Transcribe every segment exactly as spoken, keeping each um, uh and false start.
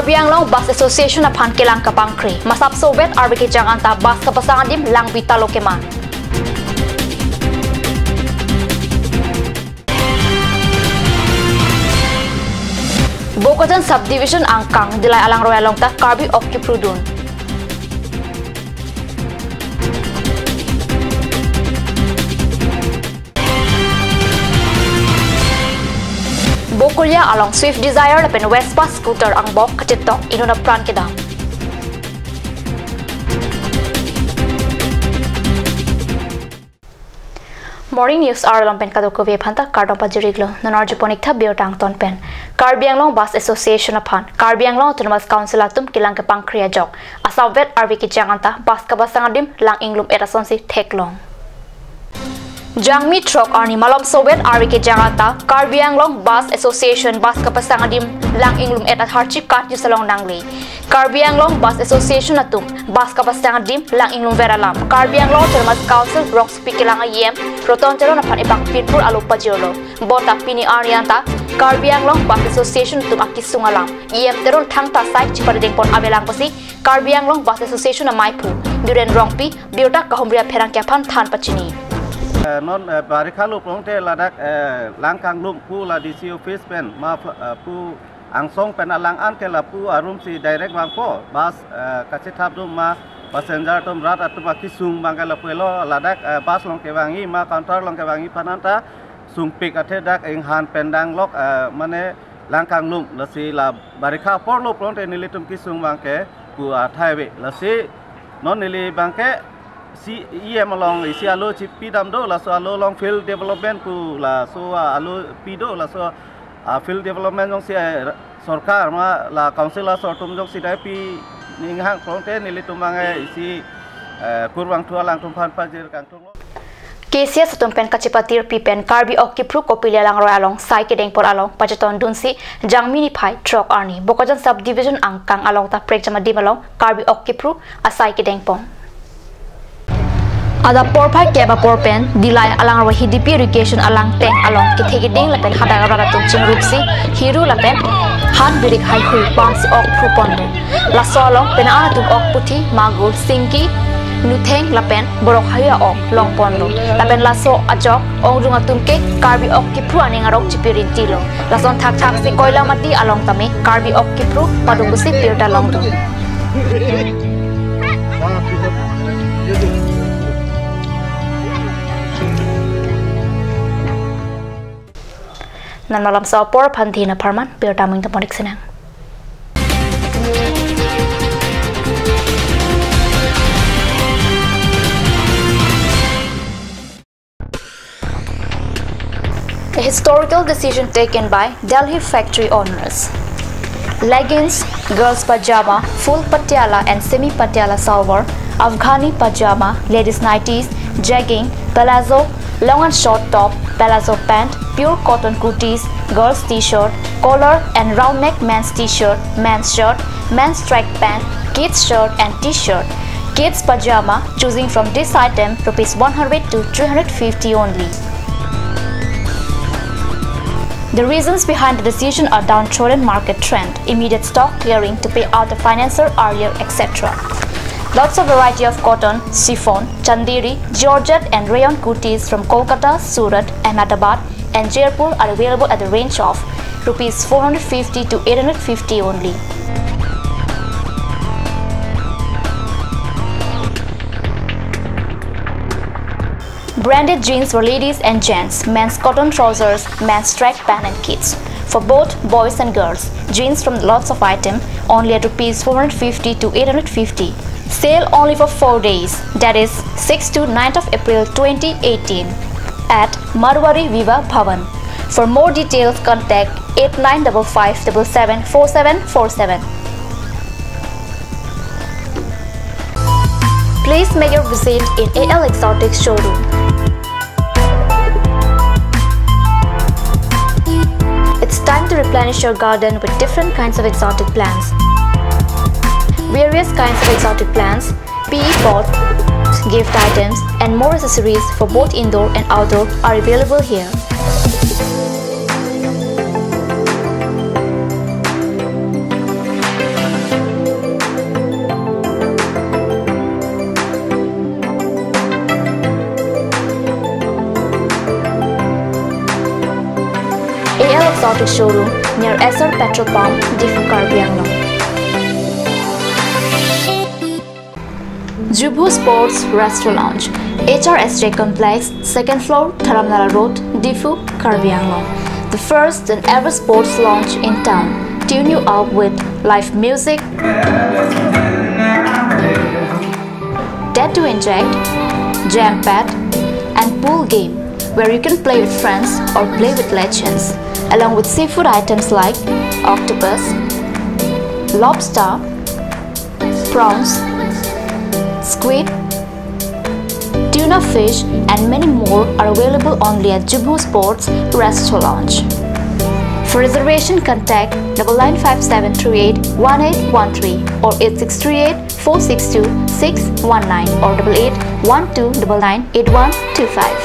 Karbi Anglong Bus Association aphan kelang kapangkri. Masap sovet arve kejang anta bus kapasang adim langbi talo keman. Bokajan Subdivision angkang Dillai alangroi along ta Karbi ok kiprudun. Bokolia along Swift Dzire lapen Vespa scooter angbong kachetong, inut apran kedam. Morning News Hour along pen kadokave aphanta kardom pajir-iklo. Non arjupon-ik tha birta angton pen. Karbi Anglong Bus Association aphan Karbi Anglong Autonomous Council atum kelang kepangkri ajok, asap vet arve kejang anta bus kapasang adim lang inglum-et asonsi theklong. Jangmi throk arni malom sovet arve kejang anta Karbi Anglong Bus Association bus kapasang adim lang inglum-et atharchi kat news along nangle. Karbi Anglong Bus Association atum bus kapasang adim lang inglum-ver alam Karbi Anglong Autonomous Council rongsopi kelang a-E M Roton Teron aphan ebak pinpur alo pajirlo. Bonta pini arni anta Karbi Anglong Bus Association atum akesung alam E M Teron thangta sai chipadengpon avelang pusi Karbi Anglong Bus Association amaiphu Biren Rongpi birta kahumri apherangke aphan than pachini. Eh, non, eh, barikha lo pulote ladak, eh, lang kanglum pu la D C office pen ma, eh, pu angsong pen alang an ke lapu arum si direct vangpo bus, eh, kachethap dum ma passenger atum rat atum akesung abang ke lapu elo ladak, eh, bus along kevangji ma counter along kevangji aphan anta sungpik athe dak inghan pen danglok, eh, mane lang kanglum lasi la barikha apor lo pulote nelitum kesung abang ke pu athai ave lasi non neli abang ke si E M along isi alo chipi dam do laso alo along field development pu laso alo pi do laso, ah, field development jongsi, eh, sorkar ma la council asor atum jongsi dai pi ninghang pulote nelitum abang, eh, isi, eh, kurvangthu alangtum aphan pajir kangtung lo. K C S atum pen kachepatirpi pen Karbi ok kipru Kopili alangroi along sai kedengpon along pachetongdunsi Jangmi niphai throk arni Bokajan Subdivision angkang along ta prekjam adim along Karbi ok kipru asai kedengpon. Adap porphai kep apor pen Dillai alangroi Hidipi irrigation alangteng along kethe keding lapen hadak arat atum chingrupsi hiru lapen han birik haihui pamsi ok phruponlo. Laso along penang atum ok puthi, magul, singki, nutheng lapen borok hayu a-ok longponlo. Lapen laso ajok ongdung atum ke Karbi ok kipru aning arong chipi rintilo. Lason thakthak si Koilamati along tame Karbi ok kipru padung pusi birta longdun. Non malom so apor aphan dina pharman birta ming tapon ik sinang. A historical decision taken by Delhi factory owners. Leggings, girls pajama, full patiala and semi patiala salwar, Afghani pajama, ladies nighties, jegging, palazzo, long and short top, palazzo pant, pure cotton kurtis, girls t-shirt, collar and round neck men's t-shirt, men's shirt, men's track pant, kids shirt and t-shirt, kids pajama, choosing from this item, rupees one hundred to three hundred fifty only. The reasons behind the decision are downtrodden market trend, immediate stock clearing to pay out the financial arrear, et cetera. Lots of variety of cotton, chiffon, chanderi, georgette and rayon kurtis from Kolkata, Surat, Ahmedabad and Jaipur are available at the range of rupees four hundred fifty to eight hundred fifty only. Branded jeans for ladies and gents, men's cotton trousers, men's track pant and kids. For both boys and girls, jeans from lots of item, only at rupees four hundred fifty to eight hundred fifty. Sale only for four days, that is sixth to ninth of April twenty eighteen, at Marwari Vivah Bhavan. For more details, contact eight nine double five double seven four seven four seven. Please make your visit in A L Exotic showroom. It's time to replenish your garden with different kinds of exotic plants. Various kinds of exotic plants, P E pots, gift items, and more accessories for both indoor and outdoor are available here. Exotic Showroom near Esso Petrol Pump, Diphu, Karbi Anglong. Jubho Sports Restaurant Lounge, H R S J Complex, second floor, Dharamnala Road, Diphu, Karbi Anglong. The first and ever sports lounge in town. Tune you up with live music, Dead to Inject, Jam Pad, and pool game, where you can play with friends or play with legends, along with seafood items like octopus, lobster, prawns, squid, tuna fish, and many more are available only at Jubho Sports Restaurant Lounge. For reservation, contact double nine five seven three eight one eight one three or eight six three eight four six two six one nine or double eight one two double nine eight one two five.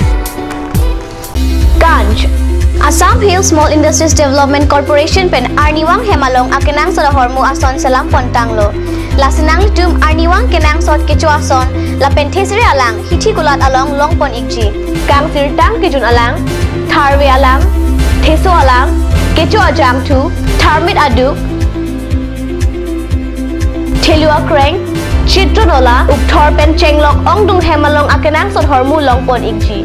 Ganj. Assam Hill Small Industries Development Corporation pen arnivang hem along akenangsot ahormu ason selam pontanglo. Lasi nanglitum arnivang kenangsot kecho ason lapen thesere alang hithi kulat along longpon ikji. Kangsirtang kejun alang, tharve alang, theso alang, kecho ajangthu, tharmit aduk, thelu akreng, chitro nola, ukthor pen chenglok ongdung hem along akenangsot ahormu longpon ikji.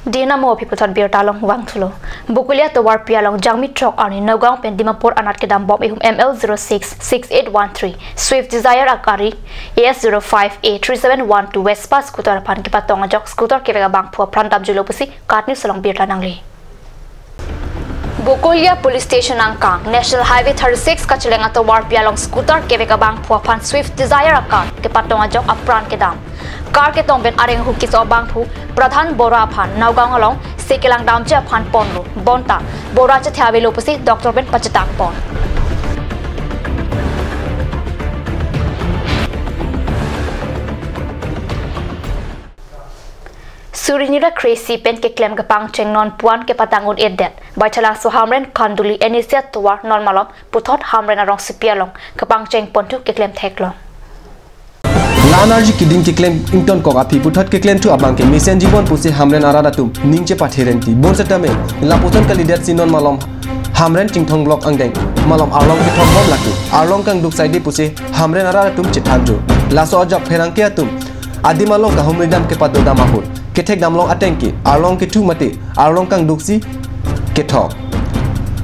Dina mo aphi puthot birta along vangthulo. Bokolia tovarpi along Jangmi throk arni Nagaon pen Dimapur anat kedam bom ihum M L zero six six eight one three Swift Dzire agari, A S zero five A three seven one two Vespa scooter aphan kepatong ajok scooter kevek abangphu apran damjulo pusi KAT News along birta nangli. Bokolia Police Station angkang National Highway thirty-six kacheleng atovarpi along scooter kevek abangphu aphan Swift Dzire acar kepatong ajok apran kedam. Car ketong pen areng ahut keso abangphu Pradhan Bora aphan Nagaon alongsi kelang damji aphan ponlo, bonta Bora chethe avelo pusi doctor pen pachetang pon. Suri ni ra kre-isi pen keklem kepangcheng non puan kepatang un-edet. Baithalangso Hamren Khanduli N A C atovar non malom puthot Hamren arongsopi along kepangcheng ponthu keklem theklong. La-an arju keding keklem ingtonkok aphi puthot keklemthu abangke mesen jibon pusi Hamren arat atum ning chepathe renti. Bonsetame lapuson kalidetsi non malom Hamren Chinthong Block angdeng malom arlong kethok bom lake. Arlong kangduk saide pusi Hamren arat atum chethanju. Laso ajok pherangke atum adim along kahumri dam kepado dam ahut kethek damlong ateng ke arlong kethu mate arlong kangduksi kethok.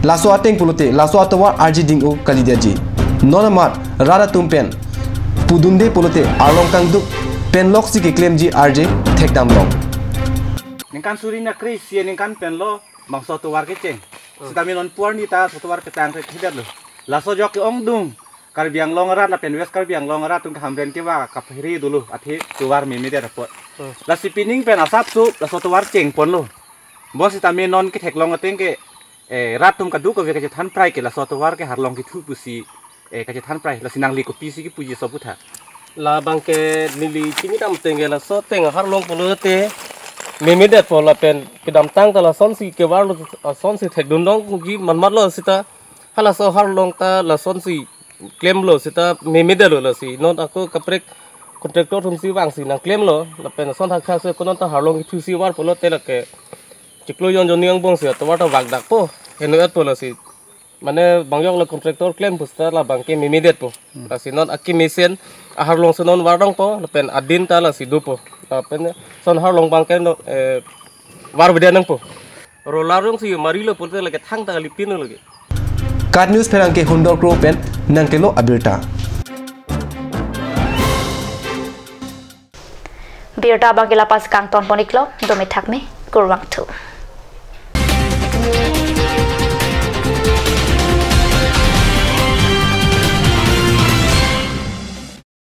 Laso ateng pulote laso atovar arje ding-o kalidetji. Non amat rat atum pen pudunde pulote arlong kangduk pen loksi keklemji arje thek damlong. Ningkan suri ni ra kre-isi aningkan pen lo bangso atovar kecheng. Sitame non puar ni ta so atovar ketang thedetlo. Laso ajok ke ongdung Karbi Anglong arat lapen West Karbi Anglong arat atum ke Hamren kevang kaphere dolo athe tovar memedet apot. Hmm. Lasi pining pen asapso laso atovar chengponlo. Bonsitame non ketheklong ateng ke, eh, rat atum kadokave kachethan prai ke laso atovar ke arlong kethu pusi, eh, kachethan prai. Lasi nangli kopisi kepuji so putha. Labangke neli chini dam ateng ke laso ateng arlong pulote memedetpo lapen kedamtang ta lasonsi kevarlo, lasonsi thekdun dongji manmatlo seta. Halaso arlong ta lasonsi klemlo seta memedetlo lasi. Non ako kaprek contractor atumsi vangsi nangklemlo. Lapen lason thakthak se ko non ta arlong kethusi var pulote lake chiklo jon jon ni angbongsi atovar ta vakdakpo. Heno-etpo lasi. Mane bang ajok la contractor klem pusita labangke memedetpo. Hmm. Lasi non akemesen arlong si non vardongpo lapen adin ta lasi dopo. Lapen lason arlong abangke no, eh, varvedet nangpo. Roller jongsi marilo pulote lake thangta kalipinlo lake. KAT News pherangke Hundor Kro pen nangkelo abirta. Birta abangke la-ansi kangtonpon iklo, dome thakme, kurvangthu.